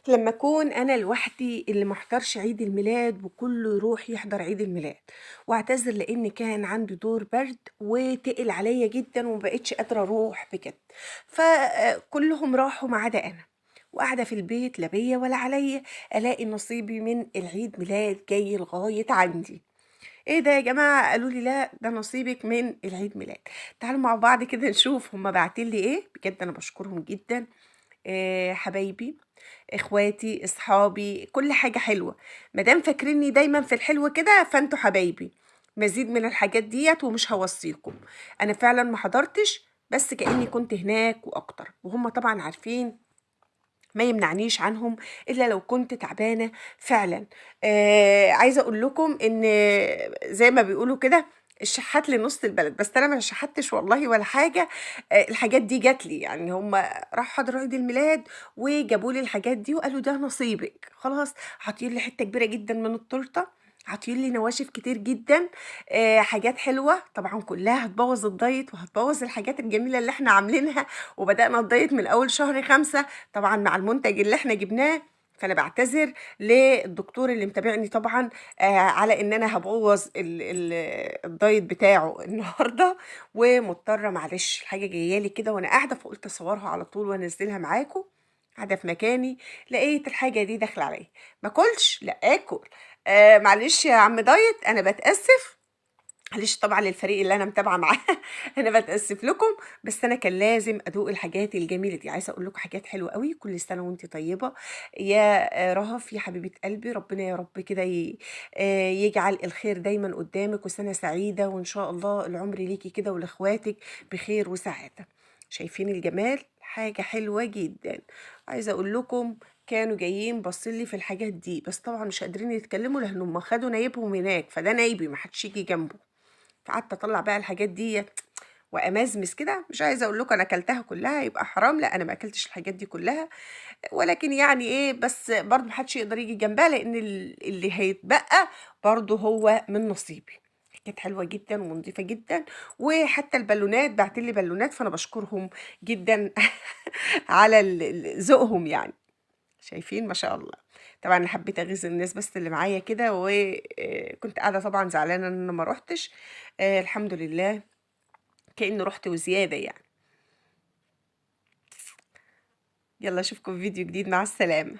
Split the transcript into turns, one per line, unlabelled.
لما أكون أنا لوحدي اللي ما احضرش عيد الميلاد وكله يروح يحضر عيد الميلاد، واعتذر لأن كان عندي دور برد وتقل عليا جدا وما بقتش قادرة أروح بجد، فكلهم راحوا ما عدا أنا، وقاعدة في البيت لا بيا ولا عليا، ألاقي نصيبي من العيد ميلاد جاي لغاية عندي. ايه ده يا جماعة؟ قالوا لي لا ده نصيبك من العيد ميلاد. تعالوا مع بعض كده نشوف هما باعتين لي ايه. بجد انا بشكرهم جدا، حبايبي، اخواتي، اصحابي، كل حاجة حلوة. مادام فاكريني دايما في الحلو كده فانتوا حبايبي. مزيد من الحاجات ديت ومش هوصيكم. انا فعلا ما حضرتش، بس كأني كنت هناك واكتر، وهم طبعا عارفين ما يمنعنيش عنهم الا لو كنت تعبانة فعلا. عايزه اقول لكم ان زي ما بيقولوا كده الشحات لنص البلد، بس انا ما شحتش والله ولا حاجة. الحاجات دي جات لي، هم راحوا حضروا عيد الميلاد وجابوا لي الحاجات دي وقالوا ده نصيبك. خلاص، حاطين لي حتة كبيرة جدا من التورتة، عاطين لي نواشف كتير جدا، حاجات حلوة طبعا كلها هتبوظ الدايت وهتبوظ الحاجات الجميلة اللي احنا عاملينها، وبدانا الدايت من اول شهر 5 طبعا مع المنتج اللي احنا جبناه. فانا بعتذر للدكتور اللي متابعني طبعا، على ان انا هبوظ الدايت بتاعه النهارده، ومضطره معلش الحاجة جاية لي كده وانا قاعدة، فقلت اصورها على طول وانزلها معاكم. قاعدة في مكاني لقيت الحاجة دي داخله عليا، ما اكلش؟ لا اكل. معلش يا عم دايت، انا بتاسف، معلش طبعا للفريق اللي انا متابعه معاه انا بتاسف لكم، بس انا كان لازم ادوق الحاجات الجميلة دي. عايزه اقول لكم حاجات حلوة قوي. كل سنة وانت طيبة يا رهف يا حبيبه قلبي، ربنا يا رب كده يجعل الخير دايما قدامك، وسنة سعيدة، وان شاء الله العمر ليكي كده ولاخواتك بخير وسعادة. شايفين الجمال؟ حاجة حلوة جدا. عايزه اقول لكم كانوا جايين باصين لي في الحاجات دي، بس طبعا مش قادرين يتكلموا لان هم خدوا نايبهم هناك، فده نايبي ما حدش يجي جنبه. فقعدت اطلع بقى الحاجات دي وامزمز كده، مش عايزه اقول لكم انا اكلتها كلها يبقى حرام، لا انا ما اكلتش الحاجات دي كلها، ولكن يعني ايه، بس برضو ما حدش يقدر يجي جنبها لان اللي هيتبقى برضو هو من نصيبي. كانت حلوة جدا ونظيفه جدا، وحتى البالونات بعتلي بالونات، فانا بشكرهم جدا على ذوقهم يعني. شايفين ما شاء الله. طبعا انا حبيت اغيظ الناس بس اللي معايا كده، وكنت قاعدة طبعا زعلانة ان انا ما روحتش. الحمد لله كأني رحت وزيادة يعني. يلا اشوفكم في فيديو جديد، مع السلامة.